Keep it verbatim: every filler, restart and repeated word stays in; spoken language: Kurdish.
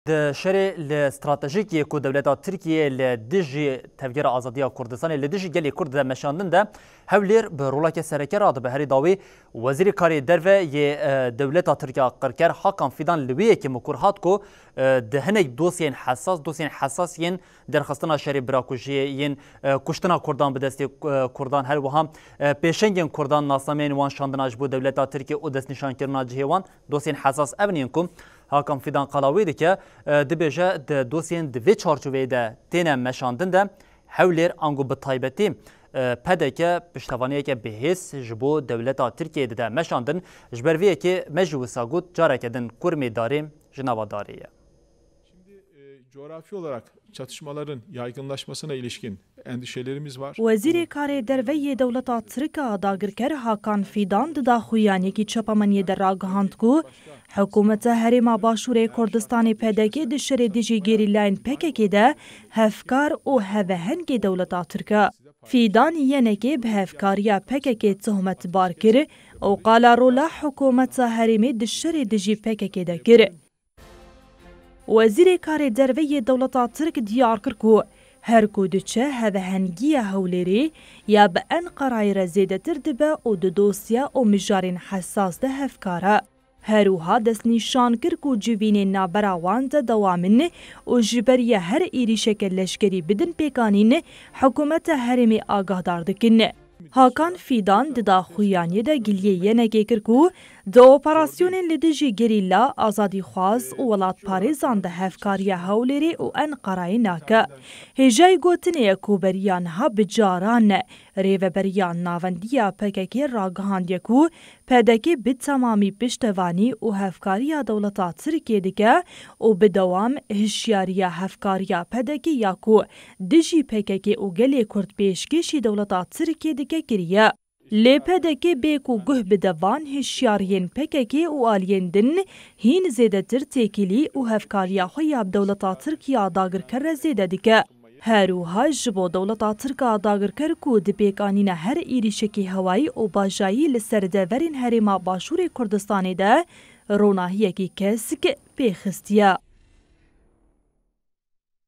Di şerê li stratejîk yê ku dewleta Tirkiyê li dijî Tevgera Azadiya Kurdistanê, li dijî gelê Kurd de meşandin de, Hewlêr bi roleke sereke radibe. Herî dawî Wezîrê Karê Derve yê, e, dewleta Tirk a qirker Hakan Fidan li wê yekê mikur hat ku, e, di hinek dosyên hesas, dosyên hesas yên derxistina şerê birakujiyê, yên, e, kuştina Kurdan bi destê, e, Kurdan, her wiha, e, pêşengên Kurdan, nasnameyên wan şandina ji bo dewleta Tirkiyê û destnîşankirina cihê wan, dosyên hesas ev in yên ku Hakan Fidan qala wê dike, e, dibêje di dosyên di vê çarçoveyê de têne meşandin de Hewlêr ango bi taybetî, e, P D K piştevaniyeke bihêz ji bo dewleta Tirkiyeyê dide meşandin. Ji ber vê yekê me jî wisa got, careke din kurmê darê ji nava darê ye. Şimdi, e, coğrafi olarak çatışmaların yaygınlaşmasına ilişkin endişelerimiz var. Wezîrê Karê Derve yê dewleta Tirk a dagirker Hakan Fidan di daxuyaniyekî çapemeniyê de ragihand ku hikûmeta Herêma Başûrê Kurdistanê P D K di şerê dijî gerîlayên P K K de hevkar û hevehengê dewleta Tirk e. Fidan yenekê bi hevkariya P K K tohmetbar kir û qala rola hikûmeta herêmê di şerê dijî P K K de kir. Wezîrê Karê Derve yê dewleta Tirk diyar kir ku her ku diçe hevehengiya Hewlêrê ya bi Enqerayê re zêdetir dibe û di dosya û mijarên hesas de hevkar e. Her wiha destnîşan kir ku civînên navbera wan de dewam in û ji beriya her êrîşeke leşkerî bidin pêkanîn, hikûmeta herêmê agahdar dikin. Hakan Fidan di daxuyaniyê de giliyê yenekê kir ku di operasyonên li dijî gerîla, azadîxwaz û welatparêzan de hevkariya Hewlêrê û Enqerayê nake. Hêjayî gotinê ye ku beriya niha bi caran rêveberiya navendiya P K K ragihandiye ku P D K bi temamî piştevanî û hevkariya dewleta Tirkiyê dike û bi dewam hişyariya hevkariya P D K ya ku dijî P K K û gelê Kurd pêşkêşî dewleta Tirkiyê dike kiriye. Lê P D K bê ku guh bide van hişyariyên P K K û aliyên din, hîn zêdetir têkilî û hevkariya xwe ya bi dewleta Tirk ya dagirker re zêde dike. Her wiha ji bo dewleta Tirk a dagirker ku di pêkanîna her êrîşekî hewayî û bajayî li ser deverên Herêma Başûrê Kurdistanê de ronahiyekî kesk pê xistiye.